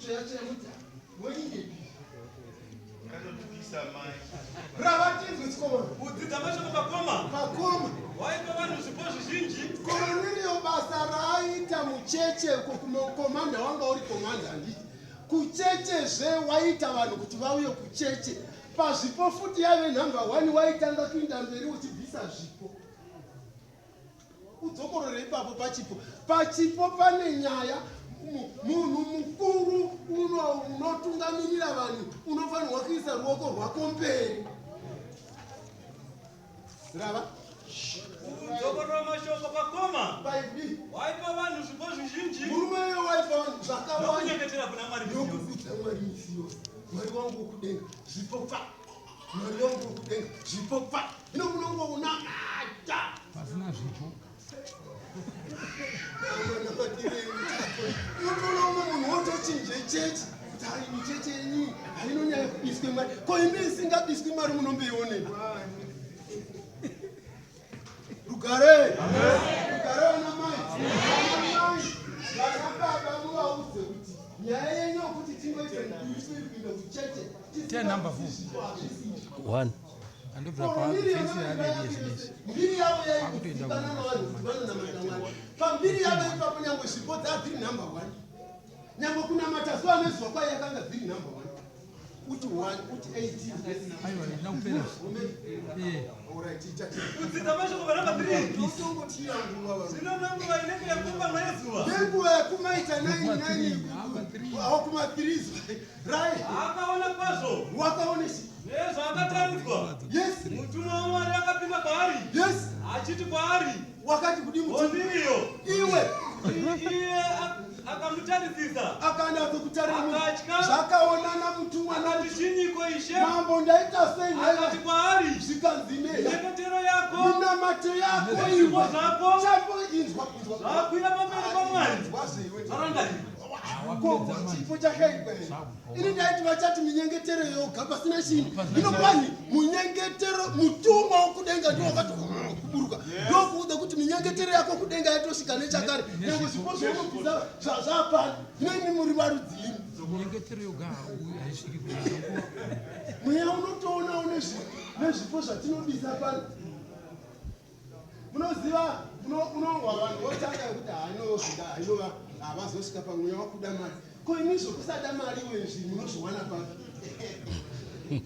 Kutsveya tsveya kuti moingepi. Akatotipisa mai. Rava tinzwe chikomana. Kudzidza mashoko pakoma. Pakoma. Waipa vanhu zvipo zvizhinji. Kornelio basa raaita mucheche commander, wanga uri commander handiti? Kuchechezve waita vanhu kuti vauye kucheche. Pazvipo futi yaive number 1, waitanga kuinda mberi uchibvisa zvipo. Udzokorore ipapo pachipo. Pachipo pane nyaya. Munhu mukuru unotungamirira vanhu unofanirwa kuisa ruoko rwako mberi. Rava. Kudzokorora mashoko pakoma. Paibi. Waipa vanhu zvipo zvizhinji. Murume uyo waipa vanhu zvakawanda. Nokunyengetera kuna Mwari misi yose. Nokukudza Mwari misi yose. Mwari wangu wokudenga, zvipo pa. Mwari wangu wokudenga, zvipo pa. Hino munongounamata. Pasina zvipo. Unotoona umwe munhu wotochinje chechi kuti hai, micheche yenyu hainonyanya kubiswe mari. Ko imi isingabiswi mari munombeionei? Rugare, rugare vana mai, vana mai, vana baba, muvaudze kuti nyaya yenyu yokuti tingoite muduriso iri kuenda kucheche. Ten number four. One. Andobvira pafensi yaadedi yezvinezvi. Mbiri yavo Akutoenda. yaikuzikanwa navanhu kuti vanonamata Mwari. Pambiri yavo ipapo, nyangwe zvipo dzaa dziri number one, nyangwe kunamata zuva nezuva kwai yakanga dziri number one. Uti 1, uti 18. Aiwa, ndina kupera. Alright, ita. Kudzidza mashoko panamba 3. Totongotira nguva vanhu. Zvino nenguva inenge yapfumbamwe yezuva. Nenguva yekumaita 9 9 Hapa 3. Awo kuma 3 right. Akaona kwazvo. Wakaone chi? Nezvaakataridzwa. Mutumwa waMwari akapinda kwaari. Achiti kwaari. Wakati kudi mutumwa? Kornelio. Iwe. Iye akamutarisisa. Akanatsokutarira. Akatya. Zvakaonana mutumwa. Akati, "Chinyiko, Ishe?" Mambo, ndaita sei? Akati kwaari, Zvikanzi neya. "Minyengetero yako Minamato yako nezvipo iwe zvako chapo, inzwa, inzwa. zvakwira pamberi paMwari. Inzwa zveiwe. Zvarangarirwa. Ko chipo chakaitwa here? Ini ndaiti vachati minyengetero yoga pasina chini. Ino kwani munyengetero, mutumwa wokudenga ndiwo wakati kuburuka ndokuudza kuti minyengetero yako kudenga yatosvika nechakare, nyange zvipo zvaunobvisa zvapano. Hino imi muri varudzini? Minyengetero yoga haisviki kudenga. Mweya unotoonawo nezvipo zvatinobisa pano. Munoziva, unohwa vanhu votanga yekuti hainosvika, hainova, havazosvika pamweya wakuda mari. Ko imi zvokusada mari wezvi munozviwana papi?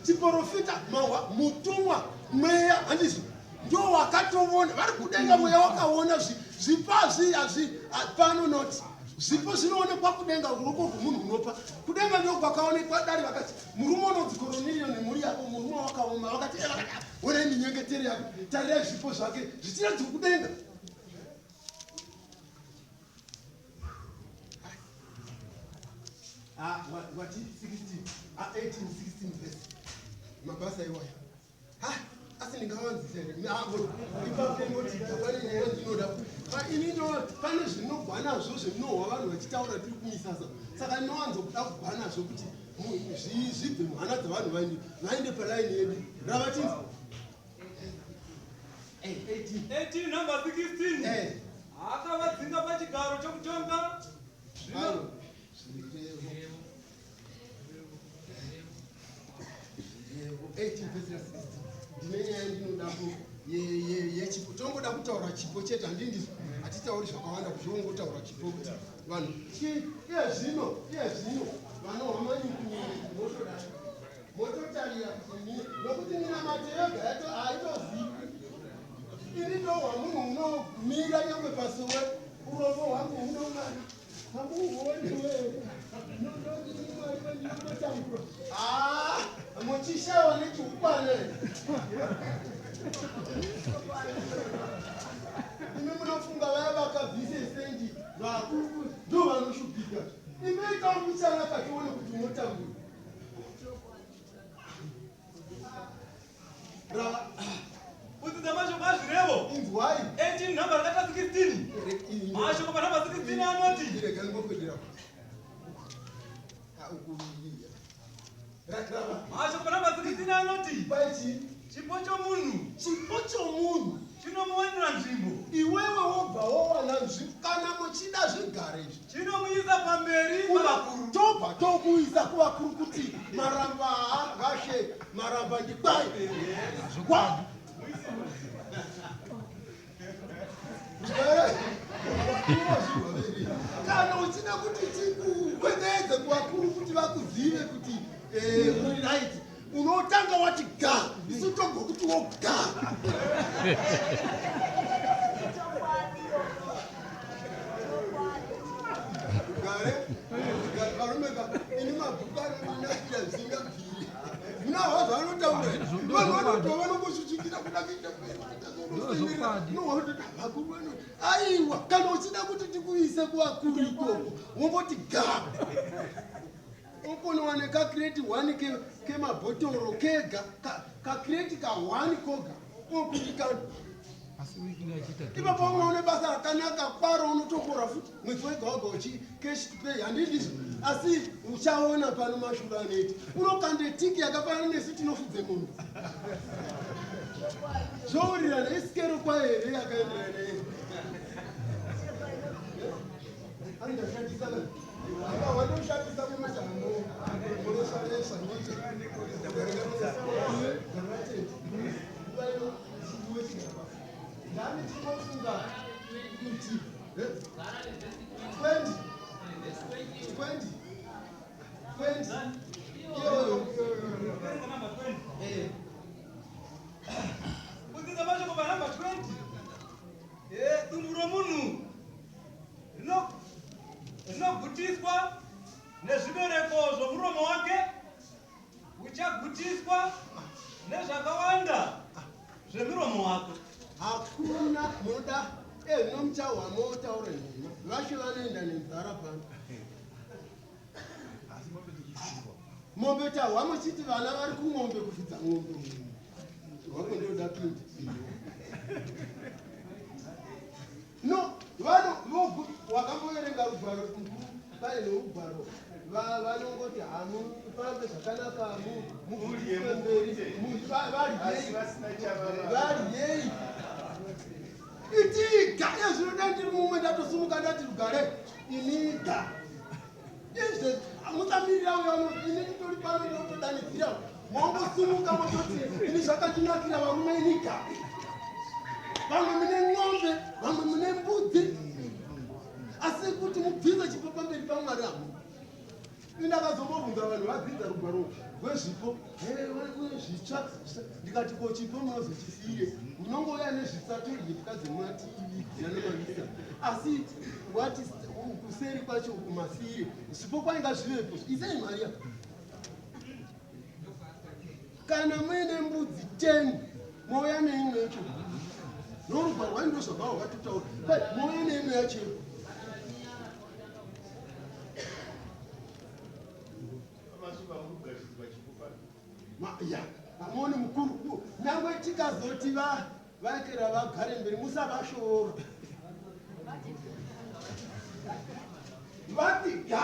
Chiprofita mahwa mutumwa, mweya handizvo, ndo wakatovona vari kudenga. Mweya wakaona zvipo hazvi pano noti zvipo zvinoonekwa kudenga. Ruoko rwomunhu unopa kudenga ndo kwakaonekwa dare. Vakati murume unonzi Koroniriyo nemhuri yako, murume wakaoma. Vakati vakati, "Ah, onai minyengetero yako, tarirai zvipo zvake zvichiratidza kudenga." Ah, wati 16, ah, 18 16 verse, mabasa iwayo. Ha, asi ndingawanzisa here? Ipapo ngoti pane nyaya ndinoda ini pane zvinogwa nazvo zvinohwa vanhu vachitaura tiri kumisasa, saka ndinowanzokuda kugwa nazvo kuti zvibve muhana dzavanhu, vaende palaini yedu. Ravatinzi 18. 18 number 16. Akavadzinga pachigaro chokutonga. Zvino Ayo, zvirevo. Zvirevo 18 verse 16. Ndine nyaya ndinoda yechipo. Tongoda kutaura chipo chete, handindizvo? Hatitauri zvakawanda, kuzvongotaura chipo kuti vanhu iye zvino, iye zvino vanohwa manyukunyuku motoda mototarira kuti nokuti minamato yoga yato haitozivi. Ini ndohwa munhu unomira nyangwe pasowe, urombo hwangu hunomari hamuhuoni wewe, nondodini Mwari wendinotambura. Ah, muchishawa nechihukwana. Imi munofunga vaya vakabvise sendi vakuru ndo vanoshupika? Imi itawo muchanaka tione kuti unotambura. Kudzidza mashoko azvirevo. Inzwai. 18 nhamba rakata 16. Mashoko panhamba 16 anoti. Rega ndimbokwedera. Ah, uku rava. Mashoko panhamba 16 anoti. Paichi. Chipo chomunhu. Chipo chomunhu. Chinomuwanira nzvimbo. Iwewe wobva wowana nzvimbo kana muchida zvigare izvi. Chinomuisa pamberi pavakuru. Tobva tokuisa kuvakuru kuti maramba vashe maramba ndikwai. Zvokwadi. Kana uchida kuti tikukwededze kuvakuru kuti vakuzive kuti eh, uri right unotanga wati ga isu togokuti wo ga. Gare varume ka ini mabhuku anondinakira zvisingabviri munahwa zvaanotaura vanhu vanotova vanongosvisvikira kuda kuita aiwa kana uchida kuti tikuise kuvakuru ikoko womboti ga ukonowa nekakreti one kemabhotoro kega kakreti ka one koga okuti ka Asi wiki achiita ipapo unoone basa rakanaka kwaro unotokora futi mwedzi wega wega uchi cash to pay handindizvo asi uchaona pano mashura anoita unokande tiki yakafanana nesu tinofudze mombe zvowirirana isikero kwayo here yakaenderana here andashandisa wandoshandisa ndani tinofunga kuti 20 20 20 iyoyo. Kuverenga namba 20. Eh. Kudzidza mashoko panamba 20. Dumbu romunhu rinogutiswa nezvibereko zvomuromo wake, uchagutiswa nezvakawanda zvemiromo wako. Hakuna munoda zvino muchahwa motaura nhema vashe vanoenda nenzara pano mombe tahwa muchiti vana vari kumombe kufudza ng'ombe wako ndoda pindi no vano wakamboverenga rugwaro mukuru paine rugwaro vanongoti hamufambe zvakanaka Mudye mugufemberi Asi vasina chavava. varyei itiga ezvinoda ndiri mumwe ndatosimuka ndati rugare iniga izve musamirira uyo ini nditori pano ndotodanidzira mongosimuka mototi ini zvakandinakira varume iniga vamwe mune ng'ombe vamwe mune mbudzi asi kuti mubvise chipo pamberi pamwari hamu indakazombobvunza vanhu vadzidza rugwaro rwezvipo zvitsva ndikati ko chipo munozochisiyire munongouya nezvitsva toryipwa dzematiividzira nemavisa asi wati kuseri kwacho kumasiyire zvipo kwainga zvivepo isei mariya kana muine mbudzi 10 mouya neimwe yacho norugwaro rwani ndozvabva rwakatotaura mouya neimwe yacho Masuka muri kugashidzwa chipo pano. Ya amuone mukuru nyangwe tikazoti vaekera vagare mberi musavashora vati ga.